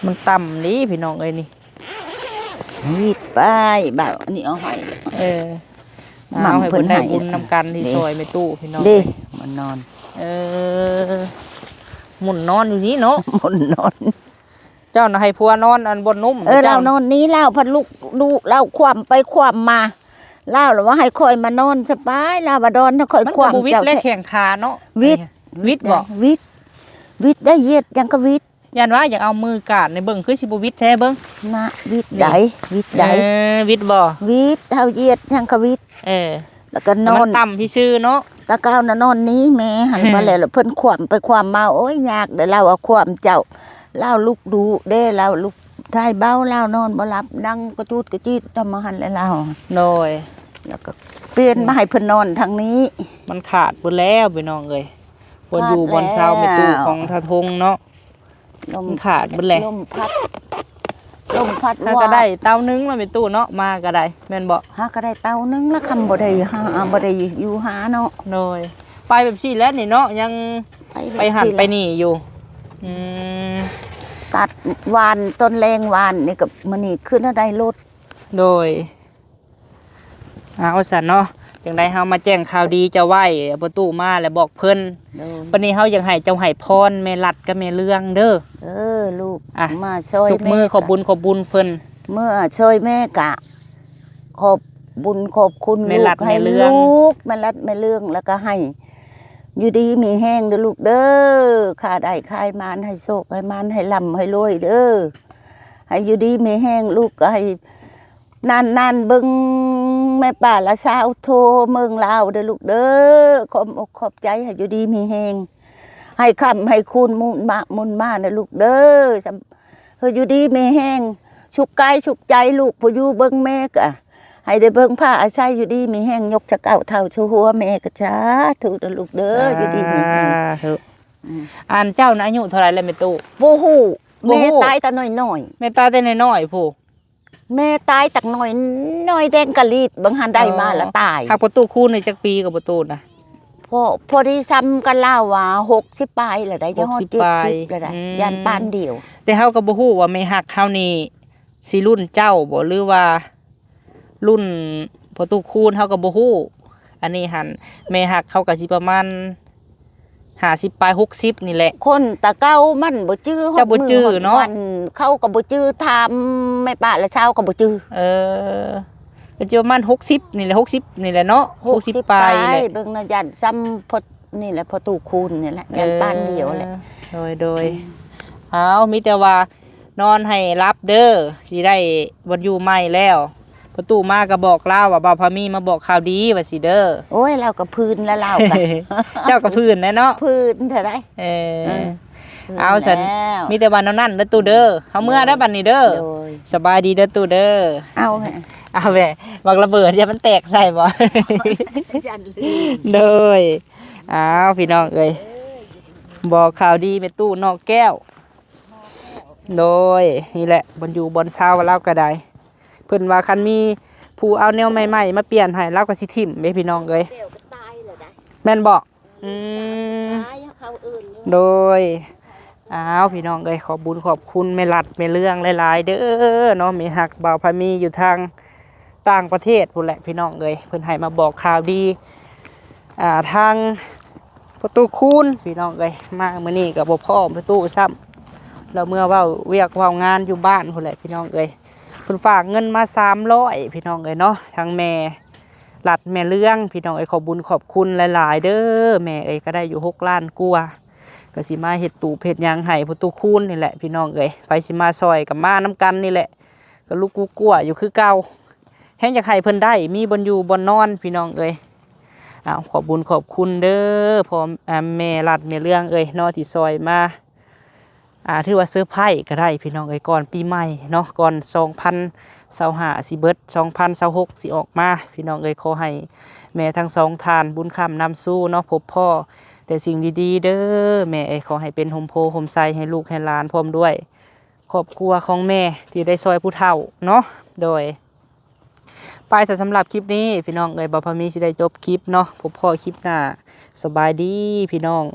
ມັນຕ່ຳນີ້ພີ່ນ້ອງເອີຍນີ້. ຮີດໄປ ບ່າວ ອັນນີ້ເອົາໃຫ້. ເອີ ເອົາໃຫ້ເພິ່ນໄດ້ບຸນນຳກັນທີ່ຊ່ອຍແມ່ຕູ້ພີ່ນ້ອງເດ້. ມັນນອນ ເອີ ໝຸ່ນນອນຢູ່ນີ້ເນາະ. ໝຸ່ນນອນ. ເຈົ້ານະໃຫ້ຜົວນອນອັນບ່ອນນຸ່ມ. ເອີ ເຈົ້າ ລາວນອນນີ້ ລາວພັດລຸກດຸ ລາວຂວ້ຳໄປຂວ້ຳມາ. ລາວລະວ່າໃຫ້ຂ້ອຍມານອນສະບາຍ ລາວວ່າດອນໃຫ້ຂ້ອຍຂວ້ຳ. ມັນກໍບໍ່ຫວິດແລະແຂງຂາເນາະ. ຫວິດ ຫວິດບໍ່? ຫວິດ ຫວິດໄດ້ ຢຽດຫຍັງກໍຫວິດ. ຢ້ານວ່າຢາກເອົາມືການໃນເບິ່ງ ຄືຊິບໍ່ຫວິດແທ້ເບິ່ງ. ນະ ຫວິດໄດ໋ ຫວິດໄດ໋. ເອີ ຫວິດບໍ່? ຫວິດ ເຮົາຢຽດຫຍັງກໍຫວິດ. ເອີ ລະກະນອນ ມັນຕ່ຳຊື່ໆເນາະ. ຕາກ້າວນະນອນນີ້ແມ່ຫັ້ນ ມາແລ້ວລະເພິ່ນຂວ້ຳໄປຂວ້ຳມາ. ໂອ້ຍ ຍາກເດ້ ລາວວ່າຂວ້ຳເຈົ້າ. ລາວລຸກດຸເດ້ ລາວລຸກຖ່າຍເບົາ ລາວນອນບໍ່ຫຼັບ ນັ່ງກະຈູດກະຈີດນຳມາຫັ້ນແຫຼະລາວ. ໂດຍ ລະກະປ່ຽນມາໃຫ້ເພິ່ນນອນທາງນີ້. ມັນຂາດເບິດແລ້ວພີ່ນ້ອງເອີຍ ບ່ອນຢູ່ບ່ອນເຊົາແມ່ຕູ້ຂອງຕາທົງເນາະ. ມັນຂາດເບິດແຫຼະ. ລົມພັດ ລົມພັດ ຫາກະໄດ້ເຕົາໜຶ່ງເນາະແມ່ຕູ້ເນາະ ມາກະໄດ້ ແມ່ນບໍ່? ຫາກະໄດ້ເຕົາໜຶ່ງລະ ຄຳບໍ່ໄດ້ຫາ ບໍ່ໄດ້ຢູ່ຫາເນາະ. ໂດຍ ໄປແບບຊີ້ແຫຼະນີ້ເນາະ ຍັງໄປຫັ້ນໄປນີ້ຢູ່. ອືມ ຕັດຫວ່ານຕອນແລງຫວ່ານນີ້ກະ ມື້ນີ້ຄືນະໄດ້ລົດ. ໂດຍ ເອົາຊັ້ນເນາະ ຈັ່ງໃດເຮົາມາແຈ້ງຂ່າວດີເຈົ້າໄວ້ ປະຕູມາແລ້ວບອກເພິ່ນ. ໂດຍ ບັດນີ້ເຮົາຢາກໃຫ້ເຈົ້າໃຫ້ພອນແມ່ລັດກັບແມ່ເລື່ອງເດີ. ເອີ ລູກ ອ່ະ ມາຊ່ອຍແມ່ ທຸກມື້ຂອບບຸນຂອບຄຸນເພິ່ນ ເມື່ອຊ່ອຍແມ່ກະຂອບບຸນຂອບຄຸນ ແມ່ລັດ ລູກໃຫ້ ແມ່ເລື່ອງ ລູກ ແມ່ລັດແມ່ເລື່ອງ ແລ້ວກະໃຫ້ຢູ່ດີມີແຮງເດີລູກເດີ. ຄ້າໄດ້ຂາຍໝານ ໃຫ້ໂຊກໃຫ້ໝານ ໃຫ້ລ່ຳໃຫ້ລວຍເດີ. ໃຫ້ຢູ່ດີມີແຮງ ລູກກະໃຫ້ ນານໆເບິ່ງແມ່ປ້າຫຼານສາວໂທເມືອງລາວເດີລູກເດີ. ຂອບອົກຂອບໃຈ ໃຫ້ຢູ່ດີມີແຮງ ໃຫ້ຄ້ຳໃຫ້ຄູນໝູນມາ ໝູນມາເດີລູກເດີ. ໃຫ້ຢູ່ດີມີແຮງ ສຸກກາຍສຸກໃຈ ລູກຜູ້ຢູ່ເບິ່ງແມ່ກະໃຫ້ໄດ້ເບິ່ງພາອາໄສ ຢູ່ດີມີແຮງ ຍົກຊະເກົ້າເທົ່າສູ່ຫົວແມ່ກະສາທຸເດີລູກເດີ ຢູ່ດີມີແຮງ ສາທຸ. ອືມ ອັນເຈົ້ານະອາຍຸເທົ່າໃດແລ້ວແມ່ຕູ້? ບໍ່ຮູ້ ບໍ່ຮູ້ ແມ່ຕາຍແຕ່ນ້ອຍໆ ແມ່ຕາຍແຕ່ນ້ອຍໆພຸ້ນ. ແມ່ຕາຍຕັກໜ້ອຍ ໜ້ອຍແດງກະລີດ ເບິ່ງຫັ້ນໄດ້ມາລະຕາຍ. ຫາກພໍ່ຕູ້ຄູນນີ້ຈັກປີກະພໍ່ຕູ້ນະ? ພໍ ພໍດີຊ່ຳກັນລາວວ່າຫົກສິບປາຍລະໄດ໋ ຈະຮອດເຈັດສິບລະໄດ໋ ຢ້ານປານດຽວ. ແຕ່ເຮົາກະບໍ່ຮູ້ວ່າແມ່ຮັກເຮົານີ້ຊິລຸ້ນເຈົ້າບໍ່ ຫຼືວ່າລຸ້ນພໍ່ຕູ້ຄູນ ເຮົາກະບໍ່ຮູ້. ອັນນີ້ຫັ້ນ ແມ່ຮັກເຮົາກະຊິປະມານ ຫ້າສິບປາຍ ຫົກສິບນີ້ແຫຼະ. ຄົນແຕ່ເກົ່າມັນບໍ່ຈື່ ເຈົ້າບໍ່ຈື່ເນາະ ເຂົາກະບໍ່ຈື່ ຖາມແມ່ປ້າລະຊາວກະບໍ່ຈື່. ເອີ ກະຊິປະມານຫົກສິບນີ້ແຫຼະ ຫົກສິບນີ້ແຫຼະເນາະ ຫົກສິບປາຍແຫຼະ. ເບິ່ງນະ ຢ້ານຊ່ຳພໍນີ້ແຫຼະ ພໍ່ຕູ້ຄູນນີ້ແຫຼະ ຢ້ານປານດຽວແຫຼະ. ເອີ ໂດຍ ໂດຍ ເອົາ ມີແຕ່ວ່າ ນອນໃຫ້ຫຼັບເດີ ຊິໄດ້ບ່ອນຢູ່ໃໝ່ແລ້ວ. ພໍ່ຕູ້ມາກະບອກລາວວ່າ ບ່າວພາມີມາບອກຂ່າວດີວ່າຊີ້ເດີ. ໂອ້ຍ ລາວກະຜືນລະ ລາວກະ ເຈົ້າກະຜືນແຫຼະເນາະ ຜືນເທົ່າໃດ. ເອີ ເອີ ເອົາຊັ້ນ ມີແຕ່ວ່າແນວນັ້ນເດີຕູ້ເດີ ເຮົາເມືອແລ້ວບັດນີ້ເດີ. ໂດຍ ສະບາຍດີເດີຕູ້ເດີ. ເອົາ ເອົາແບບ ບັກລະເບີດ ຢ່າມັນແຕກໃສ່ບໍ່? ໂດຍ ອ້າວ ພີ່ນ້ອງເອີຍ ບອກຂ່າວດີແມ່ຕູ້ນອກແກ້ວ. ໂດຍ ນີ້ແຫຼະ ບ່ອນຢູ່ບ່ອນເຊົາລາວກະໄດ້ ເພິ່ນວ່າຄັນມີຜູ້ເອົາແນວໃໝ່ໆມາປ່ຽນໃຫ້ ລາວກະຊິຖິ້ມເດ້ພີ່ນ້ອງເອີຍ. ແມ່ນບໍ່? ອືມ ໂດຍ ອ້າວ ພີ່ນ້ອງເອີຍ ຂອບບຸນຂອບຄຸນແມ່ລັດແມ່ເລື່ອງຫຼາຍໆເດີເນາະ ແມ່ຮັກບ່າວພາມີຢູ່ທາງ ຕ່າງປະເທດພຸ້ນແຫຼະພີ່ນ້ອງເອີຍ ເພິ່ນໃຫ້ມາບອກຂ່າວດີ ອ່າ ທາງພໍ່ຕູ້ຄູນພີ່ນ້ອງເອີຍ. ມາມື້ນີ້ກະບໍ່ພໍ້ພໍ່ຕູ້ຊ້ຳ ລາວເມືອເວົ້າວຽກເວົ້າງານຢູ່ບ້ານພຸ້ນແຫຼະພີ່ນ້ອງເອີຍ. ເພິ່ນຝາກເງິນມາສາມຮ້ອຍພີ່ນ້ອງເອີຍເນາະ ທາງແມ່ລັດແມ່ເລື່ອງພີ່ນ້ອງເອີຍ ຂອບບຸນຂອບຄຸນຫຼາຍໆເດີແມ່ເອີຍ. ກະໄດ້ຢູ່ຫົກລ້ານກວ່າ ກະຊິມາເຮັດຕູບເຮັດຫຍັງໃຫ້ພໍ່ຕູ້ຄູນນີ້ແຫຼະພີ່ນ້ອງເອີຍ. ໃຜຊິມາຊ່ອຍກະມານຳກັນນີ້ແຫຼະ ກະລຸກກຸກກົວຢູ່ຄືເກົ່າ ແຮງຢາກໃຫ້ເພິ່ນໄດ້ມີບ່ອນຢູ່ບ່ອນນອນພີ່ນ້ອງເອີຍ. ອ້າວ ຂອບບຸນຂອບຄຸນເດີພໍ່ ອ່າ ແມ່ລັດແມ່ເລື່ອງເອີຍເນາະ ທີ່ຊ່ອຍມາ ອ່າ ຖືວ່າເຊີໄພກະໄດ້ພີ່ນ້ອງເອີຍ ກ່ອນປີໃໝ່ເນາະ ກ່ອນສອງພັນຊາວຫ້າຊິເບິດ ສອງພັນຊາວຫົກຊິອອກມາພີ່ນ້ອງເອີຍ. ຂໍໃຫ້ແມ່ທັງສອງທ່ານບຸນຄ້ຳນຳຊູເນາະ ພົບພໍ້ແຕ່ສິ່ງດີໆເດີແມ່ເອີຍ. ຂໍໃຫ້ເປັນຮົ່ມໂພຮົ່ມໄຊໃຫ້ລູກໃຫ້ຫຼານ ພ້ອມດ້ວຍຄອບຄົວຂອງແມ່ທີ່ໄດ້ຊ່ອຍຜູ້ເຖົ້າເນາະ. ໂດຍ ໄປຊະ ສຳລັບຄລິບນີ້ພີ່ນ້ອງເອີຍ ບ່າວພາມີຊິໄດ້ຈົບຄລິບເນາະ ພົບພໍ້ຄລິບໜ້າ ສະບາຍດີພີ່ນ້ອງ.